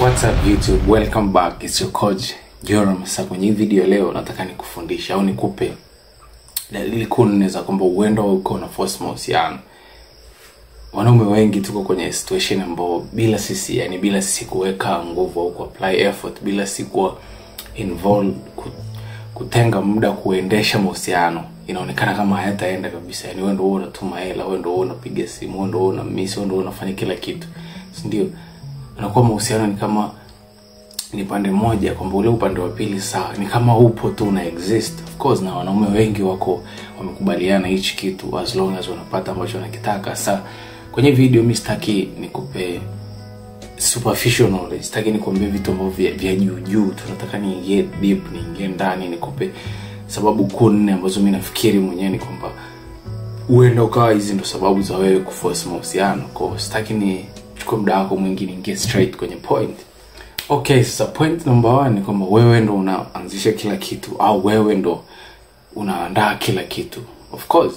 What's up YouTube? Welcome back. It's your coach Joram. Sasa kwenye hii video leo nataka nikufundishe au nikupe dalili kuu nne za kwamba huenda uko na force mahusiano. Wanaume wengi tuko kwenye situation ambayo bila sisi, yani bila sisi kuweka nguvu au ku apply effort, bila sisi kuwa involved, kutenga muda kuendesha mahusiano, inaonekana kama hayataenda kabisa. Yani wewe ndio unatuma hela, wewe ndio unapiga simu, wewe ndio una miss, wewe ndio unafanya kila kitu, si ndio? Inakuwa mahusiano ni kama ni pande moja, kwamba ule upande wa pili sawa, ni kama upo tu una exist. Of course, na wanaume wengi wako wamekubaliana hichi kitu as long as wanapata ambacho wanakitaka. Sasa kwenye video mimi sitaki nikupe superficial knowledge, sitaki nikuambie vitu ambavyo vya juu juu. Tunataka niingie deep, niingie ndani, nikupe sababu kuu nne ambazo mimi nafikiri mwenyewe ni kwamba huenda ukawa hizi ndo sababu za wewe kuforce mahusiano. Kwa hiyo sitaki ni chukue muda wako mwingi, niingie straight kwenye point. Okay, sasa point number 1 ni kwamba wewe ndo unaanzisha kila kitu au wewe ndo unaandaa kila kitu. Of course,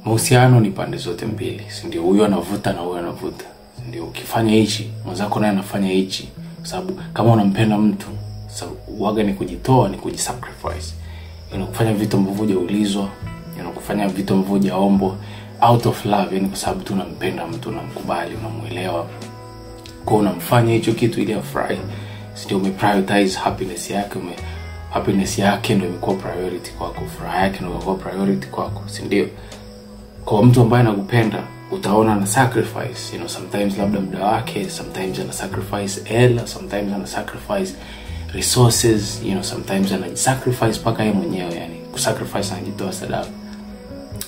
mahusiano ni pande zote mbili, si ndio? Huyu anavuta na huyu anavuta, si ndio? Ukifanya hichi, mwenzako naye anafanya hichi, kwa sababu kama unampenda mtu, so uwaga ni kujitoa, ni kujisacrifice. Kufanya vitu ambavyo hujaulizwa, kufanya vitu ambavyo hujaombwa out of love, yani kwa sababu tu unampenda mtu, unamkubali, unamuelewa. Kwa unamfanya hicho kitu ili afurahi, si ndio? Umeprioritize happiness yake, happiness yake ndio imekuwa priority kwako, furaha yake ndio imekuwa priority kwako, si ndio? Kwa mtu ambaye anakupenda utaona ana sacrifice, sometimes labda muda wake, sometimes ana sacrifice hela, sometimes ana sacrifice resources, sometimes ana sacrifice paka yeye mwenyewe, yani kusacrifice anajitoa sadaka.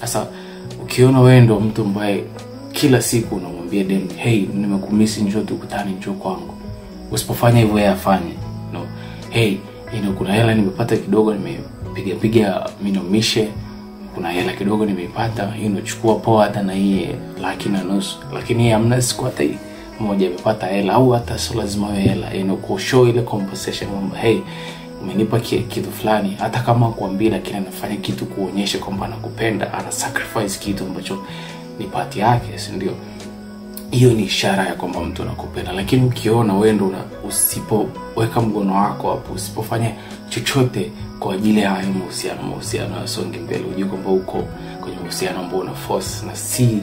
Sasa ukiona wewe ndio mtu ambaye kila siku unamwambia dem, hey, nimekumisi, njoo tukutane, njoo kwangu. Usipofanya hivyo yeye afanye. No. Hey, kuna hela nimepata kidogo, nimepiga piga minomishe, kuna hela kidogo nimeipata, chukua poa hata na hii 1.5 laki, lakini hamna siku hata hii moja amepata hela, au hata sio lazima iwe hela, ku show ile compensation kwamba hey, umenipa kitu fulani, hata kama kuambia, lakini anafanya kitu kuonyesha kwamba anakupenda, ana sacrifice kitu ambacho ni part yake, si ndio? Hiyo ni ishara ya kwamba mtu anakupenda. Lakini ukiona wewe ndio usipoweka mkono wako hapo, usipofanya chochote kwa ajili ya hayo mahusiano, mahusiano yasonge mbele, ujue kwamba uko kwenye mahusiano ambao una force, na si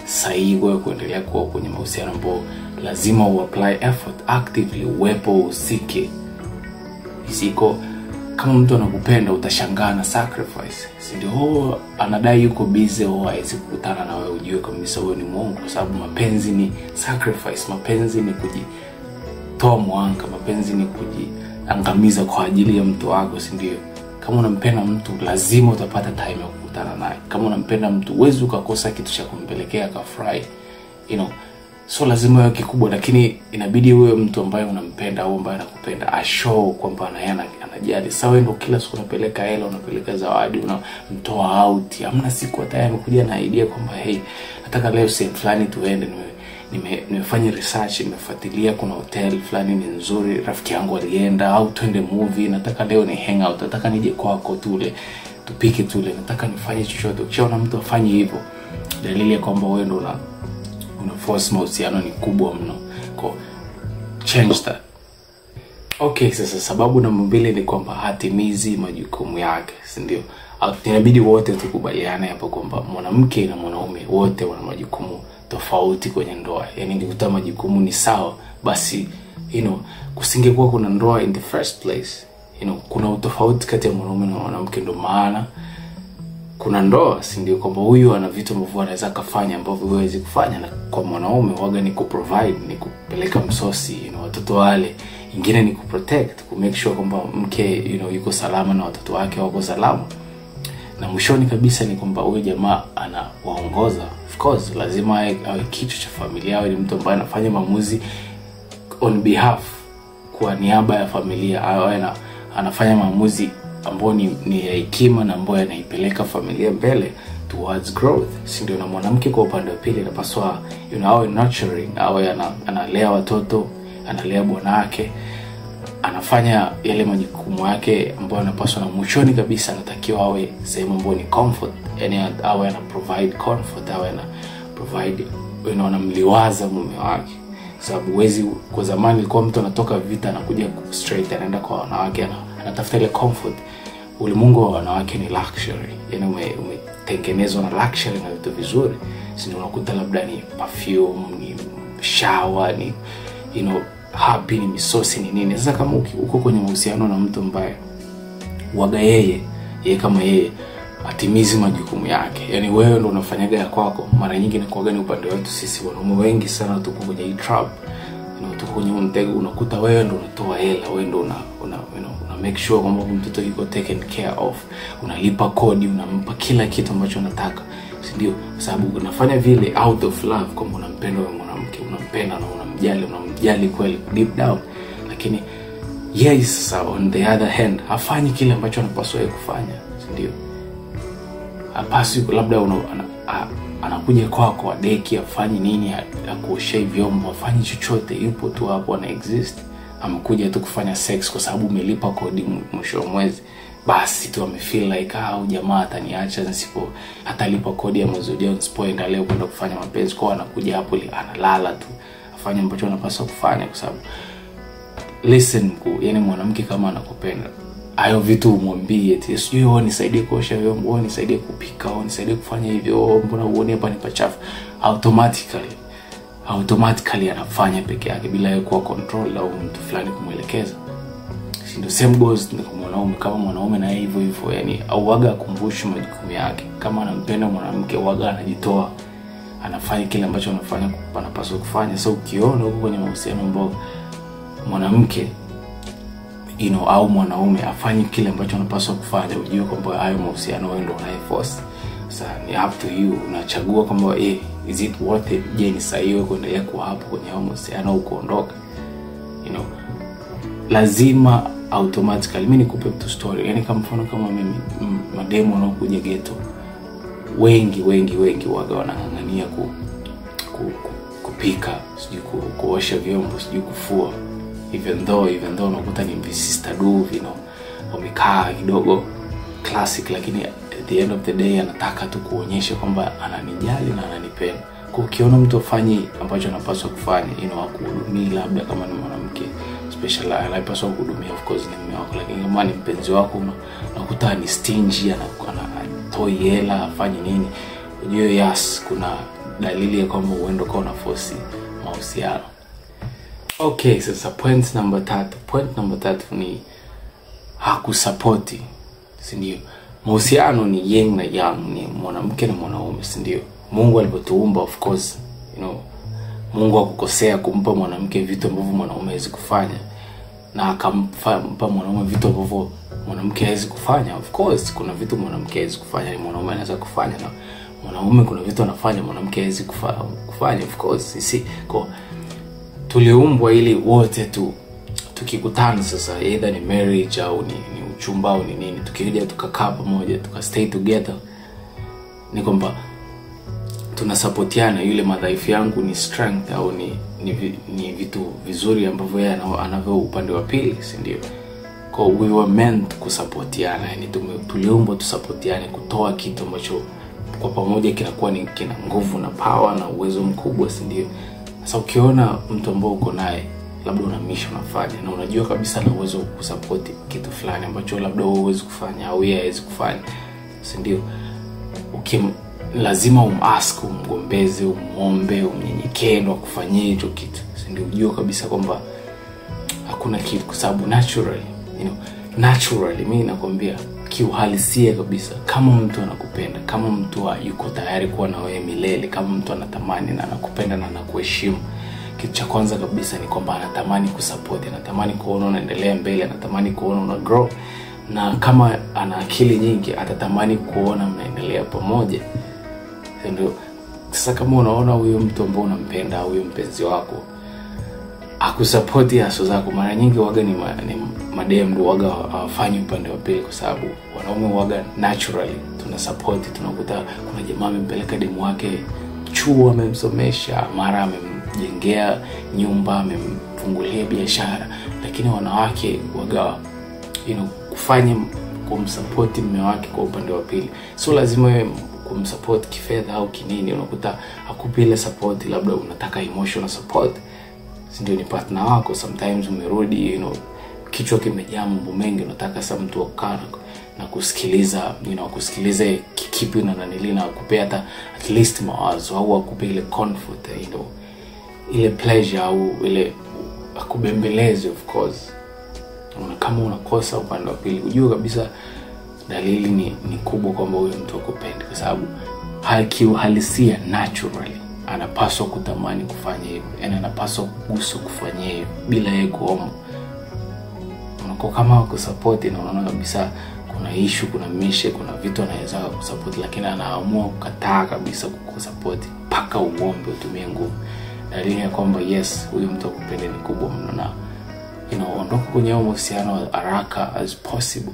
sahihi wewe kuendelea kuwa kwenye mahusiano ambao lazima u-apply effort actively, uwepo, usike. Isiko kama mtu anakupenda utashangaa na sacrifice, si ndio? Oh, anadai yuko busy au hawezi kukutana na wewe, ujue kabisa wewe ni mwongo, kwa sababu mapenzi ni sacrifice, mapenzi ni kujitoa mwanga, mapenzi ni kujiangamiza kwa ajili ya mtu wako, si ndio? Kama unampenda mtu lazima utapata time ya kukutana naye. Kama unampenda mtu huwezi ukakosa kitu cha kumpelekea akafurahi, So lazima iwe kikubwa, lakini inabidi uwe mtu ambaye unampenda au ambaye anakupenda ashow kwamba naye anajali. Sawa, wewe ndio kila siku unapeleka hela, unapeleka zawadi, unamtoa out, hamna siku hata yeye amekuja na idea kwamba hey, nataka leo sehemu fulani tuende, nimefanya research, nimefuatilia kuna hotel fulani ni nzuri, rafiki yangu alienda, au twende movie, nataka leo ni hang out, nataka nije kwako tule, tupike tule, nataka nifanye chochote. Ukishaona mtu afanye hivyo, dalili ya kwamba wewe ndio una force mahusiano ni kubwa mno. Kwa change that. Okay, sasa sababu namba 2 ni kwamba hatimizi majukumu yake, si ndio? Inabidi wote tukubaliane hapo kwamba mwanamke na mwanaume wote wana majukumu tofauti kwenye ndoa. Yani ingekuta majukumu ni sawa, basi kusingekuwa kuna ndoa in the first place. Kuna utofauti kati ya mwanaume na mwanamke, ndio maana kuna ndoa, si ndio? Kwamba huyu ana vitu ambavyo anaweza kufanya ambavyo huwezi kufanya. Na kwa mwanaume huaga ni kuprovide, ni kupeleka msosi, watoto wale. Ingine ni kuprotect, ku make sure kwamba mke yuko salama na watoto wake wako salama. Na mwishoni kabisa ni kwamba huyu jamaa anawaongoza. Of course, lazima awe kichwa cha familia, awe ni mtu ambaye anafanya maamuzi on behalf, kwa niaba ya familia, awe anafanya maamuzi ambayo ni ya hekima na ambayo yanaipeleka familia mbele towards growth, si ndio? Na mwanamke kwa upande wa pili anapaswa awe nurturing, awe analea watoto, analea bwana wake, anafanya yale majukumu yake ambayo anapaswa, na mwishoni kabisa anatakiwa awe sehemu ambayo ni comfort, yani awe ana provide comfort, awe ana provide, anamliwaza mume wake. Sababu huwezi, kwa zamani ilikuwa mtu anatoka vita anakuja straight anaenda kwa wanawake, anatafuta ile comfort. Ulimwengu wa wanawake ni luxury, yani umetengenezwa na luxury na vitu vizuri. Si unakuta labda ni perfume, ni shower, ni you know, happy, ni misosi, ni nini. Sasa kama uko kwenye mahusiano na mtu ambaye waga yeye kama yeye atimizi majukumu yake, yani wewe ndo unafanyaga ya kwako, mara nyingi inakuwa ni upande wetu sisi wanaume wengi sana tuko kwenye hii trap, you know, tuko kwenye mtego. Unakuta wewe ndo unatoa hela, wewe ndo una you know, una make sure kwamba mtoto yuko taken care of, unalipa kodi, unampa kila kitu ambacho anataka, si ndio? Kwa sababu unafanya vile out of love, kwamba unampenda wewe mwanamke, unampenda na unamjali kweli deep down. Lakini yeye sasa on the other hand hafanyi kile ambacho anapaswa yeye kufanya, si ndio? Hapaswi, labda anakuja kwako adeki, afanye nini, akuoshe vyombo, afanye chochote, yupo tu hapo ana exist, amekuja tu kufanya sex kwa sababu umelipa kodi mwisho wa mwezi, basi tu ame feel like jamaa ataniacha nisipo, atalipa kodi ya mwezi ujao nisipoenda leo kwenda kufanya mapenzi. Kwa anakuja hapo analala tu, afanye ambacho anapaswa kufanya. Kwa sababu listen mkuu, yani mwanamke kama anakupenda, hayo vitu umwambie eti sijui wewe nisaidie kuosha vyombo, wewe nisaidie kupika, wewe nisaidie kufanya hivyo, mbona uone hapa ni pachafu, automatically anafanya peke yake bila yeye kuwa control au mtu fulani kumuelekeza. Si ndio? Same goes na mwanaume. Kama mwanaume na hivyo hivyo, yani auaga akumbushi majukumu yake. Kama anampenda mwanamke, uaga anajitoa, anafanya kile ambacho anafanya anapaswa kufanya. So ukiona huko kwenye mahusiano ambao mwanamke you know, au mwanaume afanye kile ambacho anapaswa kufanya, ujue kwamba hayo mahusiano wewe ndio unayeforce. Sasa ni up to you, unachagua kwamba is it worth it? Je, ni sahihi wewe kuendelea kuwa hapo kwenye hayo mahusiano au kuondoka? You know, lazima automatically. Mimi nikupe tu story, yani kama mfano kama mimi, mademo wanaokuja ghetto wengi waga wanang'ang'ania kupika, sijui kuosha vyombo, sijui kufua, even though unakuta ni sister do, you know, wamekaa kidogo classic, lakini at the end of the day anataka tu kuonyesha kwamba ananijali na ananipenda. Kwa ukiona mtu afanye ambacho anapaswa kufanya, you know, akuhudumii, labda kama ni mwanamke special anapaswa kuhudumia, of course ni mume wako, lakini kama ni mpenzi wako unakuta ni stingy, anatoi hela, afanye nini, ujue yes kuna dalili ya kwamba uendo kwa una force mahusiano. Okay, sasa point number 3. Point number 3 ni hakusapoti, si ndio? Mahusiano ni yin na yang, ni mwanamke na mwanaume, si ndio? Mungu alipotuumba, of course, you know, Mungu hakukosea kumpa mwanamke vitu ambavyo mwanaume hawezi kufanya, na akampa mwanaume vitu ambavyo mwanamke hawezi kufanya. Of course kuna vitu mwanamke hawezi kufanya ni mwanaume anaweza kufanya, na mwanaume kuna vitu anafanya mwanamke hawezi kufanya, of course. You see, kwa tuliumbwa ili wote tu tukikutana sasa, either ni marriage au ni uchumba au ni nini, tukija tukakaa pamoja, tuka stay together, ni kwamba tunasapotiana. Yule madhaifu yangu ni strength au ni vitu vizuri ambavyo yeye anavyo upande wa pili, si ndio? Kwa we were meant kusapotiana, yani tuliumbwa tusapotiane, kutoa kitu ambacho kwa pamoja kinakuwa ni kina nguvu na power na uwezo mkubwa, si ndio? Sasa ukiona mtu ambaye uko naye labda una mission unafanya na unajua kabisa ana uwezo kusupport kitu fulani ambacho labda wewe huwezi kufanya au yeye hawezi kufanya, si ndio? Lazima umask, umgombeze, umuombe, umnyenyekee ndo akufanyie hicho kitu, si ndio? Unajua kabisa kwamba hakuna kitu, kwa sababu naturally, you know, naturally mimi nakwambia kiuhalisia kabisa, kama mtu anakupenda, kama mtu yuko tayari kuwa na wewe milele, kama mtu anatamani na anakupenda na anakuheshimu, kitu cha kwanza kabisa ni kwamba anatamani kusupport, anatamani kuona unaendelea mbele, anatamani kuona una grow, na kama ana akili nyingi atatamani kuona mnaendelea pamoja. Ndio sasa kama unaona huyo mtu ambaye unampenda, huyo mpenzi wako akusupport haso zako, mara nyingi waga ni madem ndio waga hawafanyi upande wa pili, kwa sababu wanaume waga naturally tuna support. Tunakuta kuna jamaa amempeleka demu wake chuo, amemsomesha, mara amemjengea nyumba, amemfungulia biashara, lakini wanawake waga, you know, kufanya kumsupport mume wake kwa upande wa pili, so lazima wewe kumsupport kifedha au kinini, unakuta hakupi ile support, labda unataka emotional support. Si ndio? Ni partner wako. Sometimes umerudi, you know, kichwa kimejaa mambo mengi, unataka sasa mtu akaa na kusikiliza, you know, kusikilize kipi na nanili, na akupea hata at least mawazo, au akupe ile comfort, you know, ile pleasure, au ile akubembeleze. Of course kama unakosa upande wa pili, ujue kabisa dalili ni kubwa kwamba huyo mtu hakupendi, kwa sababu kiuhalisia naturally anapaswa kutamani kufanya hivyo, yani anapaswa kuguswa kufanya hivyo bila yeye kuomba. Unakuwa kama kusupport, na unaona kabisa kuna issue, kuna mishe, kuna vitu anaweza kusupport, lakini anaamua kukataa kabisa kukusupport mpaka uombe, utumie nguvu. Dalili ya kwamba yes, huyu mtu akupendi ni kubwa mno, na you know, ondoka kwenye mahusiano haraka as possible.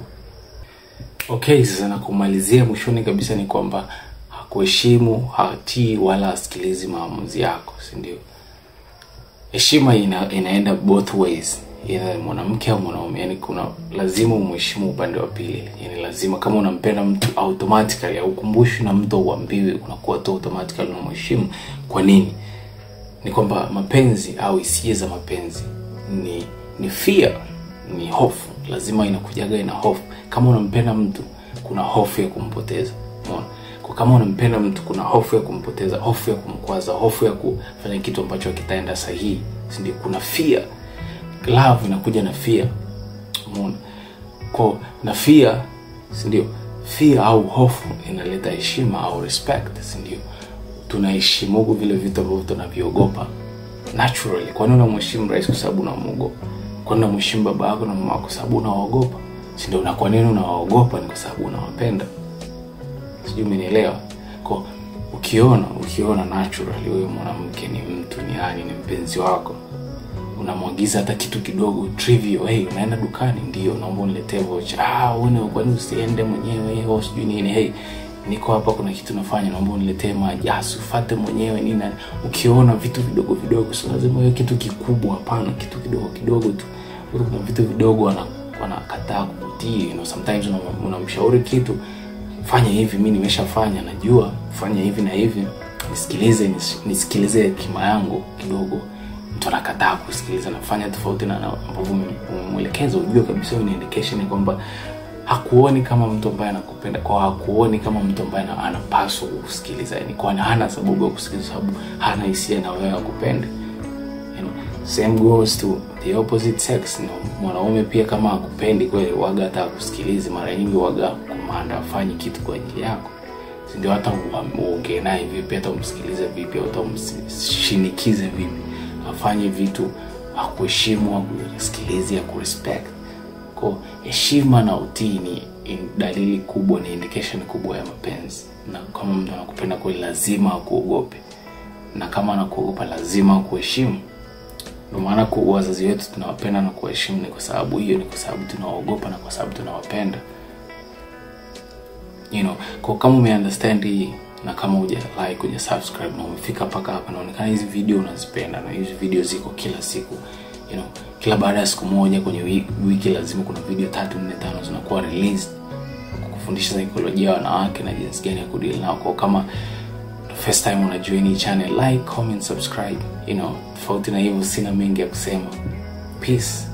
Okay, sasa na kumalizia mwishoni kabisa ni kwamba hakuheshimu, hatii wala asikilizi maamuzi yako, si ndio? Heshima inaenda both ways, ina mwanamke au mwanaume. Yani kuna lazima umheshimu upande wa pili. Yani lazima, kama unampenda mtu automatically, haukumbushwi na mtu, uambiwe, unakuwa tu automatically unamheshimu. Kwa nini? Ni kwamba mapenzi au hisia za mapenzi ni fear, ni hofu. Lazima inakujaga ina hofu. Kama unampenda mtu, kuna hofu ya kumpoteza. Umeona? Kwa kama unampenda mtu, kuna hofu ya kumpoteza, hofu ya kumkwaza, hofu ya kufanya kitu ambacho kitaenda sahihi, si ndio? Kuna fear. Love inakuja na fear. Umeona? Kwa na fear, si ndio? Fear au hofu inaleta heshima au respect, si ndio? Tunaheshimu vile vitu ambavyo tunaviogopa naturally. Kwa nini unamheshimu rais? Kwa sababu unamuogopa. Kwa nini unamheshimu baba yako na mama yako? Kwa sababu unawaogopa, si ndio? Na kwa nini unawaogopa? Ni kwa sababu unawapenda. Sijui umenielewa. Kwa ukiona naturally huyo mwanamke ni mtu, ni yani ni mpenzi wako, unamwagiza hata kitu kidogo trivial, hey, unaenda dukani, ndio naomba uniletee voucher. Ah, wewe kwa nini usiende mwenyewe? Au sijui nini, hey, niko hapa, kuna kitu nafanya, naomba uniletee maji. Ah, usifuate mwenyewe nini. Ukiona vitu vidogo vidogo, sio lazima hiyo kitu kikubwa, hapana, kitu kidogo kidogo tu. Kuna vitu vidogo wanakataa kukutii. You know, sometimes unamshauri kitu, fanya hivi, mimi nimeshafanya, najua, fanya hivi na hivi, nisikilize, nisikilize hekima yangu kidogo. Mtu anakataa kusikiliza, nafanya tofauti na ambavyo umemwelekeza. Ujue kabisa ni indication ni kwamba hakuoni kama mtu ambaye anakupenda, kwa hakuoni kama mtu ambaye anapaswa kusikiliza, yani kwa hana sababu ya kusikiliza, sababu hana hisia na wewe akupende. You know, same goes to the opposite sex. No, mwanaume pia kama hakupendi kweli, waga hata kusikiliza, mara nyingi waga kumanda afanye kitu kwa ajili yako, si ndio? Hata uongee naye vipi, hata umsikilize vipi, hata umshinikize vipi, afanye vitu akuheshimu, akusikilize, akurespect. Kwa heshima na utii ni dalili kubwa, ni indication kubwa ya mapenzi. Na kama mtu anakupenda kweli, lazima akuogope, na kama anakuogopa lazima akuheshimu. Ndio maana kwa wazazi wetu tunawapenda na kuwaheshimu, ni kwa sababu hiyo, ni kwa sababu tunawaogopa na kwa sababu tunawapenda. You know, kwa kama umeunderstand hii, na kama huja like, huja subscribe na umefika mpaka hapa, naonekana hizi video unazipenda, na hizi video ziko kila siku. You know, kila baada ya siku moja kwenye wiki lazima kuna video 3, 4, 5 zinakuwa released kukufundisha saikolojia ya wanawake na jinsi gani ya kudeal nao. Kwa kama the first time una join hii channel, like, comment, subscribe. You know, tofauti na hivyo sina mengi ya kusema. Peace.